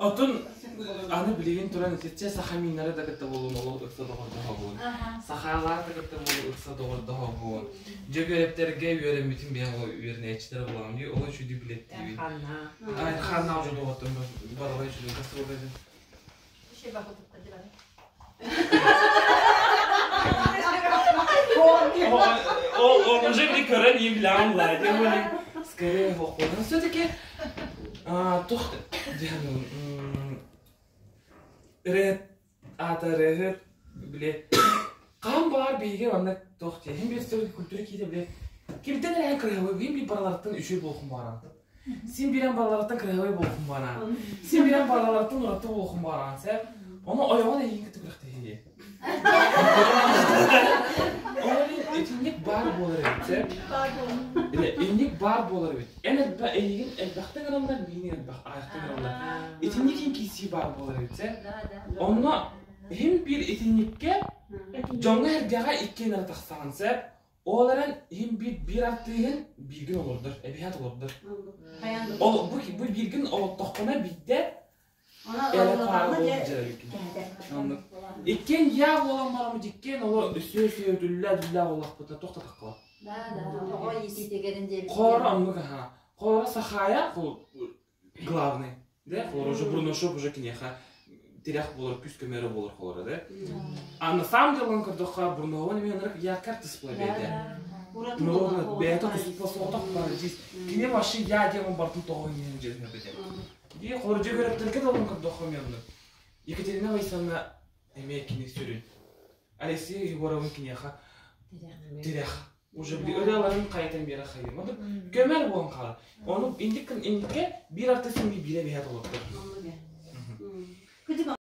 Отун аны билигин туран итиччэ саха мииннэрэ да кытта буолуон олох ыкса доҕордоһобун. Сахалар да кытта буолуон ыкса доҕордоһобун. Дьөгүөрэптэргэ үөрэммитим биһиги ол үөрэнээччилэр буолаҕым дии, ол үчүгэй билэттиибин. Ханна уже доҕоттон барабай үчүгэй гастролга Он уже били көрөн иим билэҕин булаа тем более скорее хохуонан все-таки туох диэн ырыат аата ырыаһыт били хаһан баар биһиги манна туох диэн иһин биир культура киитэ били кимтэн эрэ кыраһабай биир бараларыттан үчүгэй буолуохум баҕаран Син биирэн балалартан кыраһабай буолуохум баҕараан. Син биирэн балалартан ураты буолуохум баҕараан сэ. Ону ойоҕун эйигин кытта күрэхтэһии. Ол итинник баар буолар эбит сэ. Инник баар буолар эбит. Эн элбэх эйигин элбэхтэн гыналлар, миигин элбэх аайахтан гыналлар. Итинник иһин киирсии баар буолар эбит сэ. Онно иһин биир итинниккэ дьоҥҥо эргэҕэ иккиэн эрэ тахсаҕын сэ. Ол эрэн иһин биир биир артыыһын бииргин олордор, эбиһээт олордор. Ол бу бу бииргин олоттоххуна биирдэ эрэ паара буолан дьарар Оннук. Иккиэн я буолан бараммыт иккиэн оло өссө өссө дүллэ дүллэ буоллахпытына туох да таххала. Да, да. Оҕо иитиитигэрин диэбит. Хоро оннук аха. Хоро сахая главный. Да, холор уже Бурнашов уже киниэхэ тирэх буолар, күс көмөрө буолар холоро, да? А на самом деле он көрдөххө Бурнова эмиэ ынырык яркар тыспла бэйэтэ. Ну, бэйэтэ туспа соҕотох бар дьиз. Кини вообще я диэн он бартын тоҕо иһэн дьиэһин бэтэ. Дии холор дьэ көрөптөргө да олон көрдөххө эмиэ оннук. Екатерина Васильевна эмиэ кини сүрүн. Алексей Егоровын киниэхэ тирэх. Уже ырыаларын хайытан биэрэ хайыым. Ону көмөр буолан хаалар. Ону инник инникке биир артыыс биирэ биһэ толордор.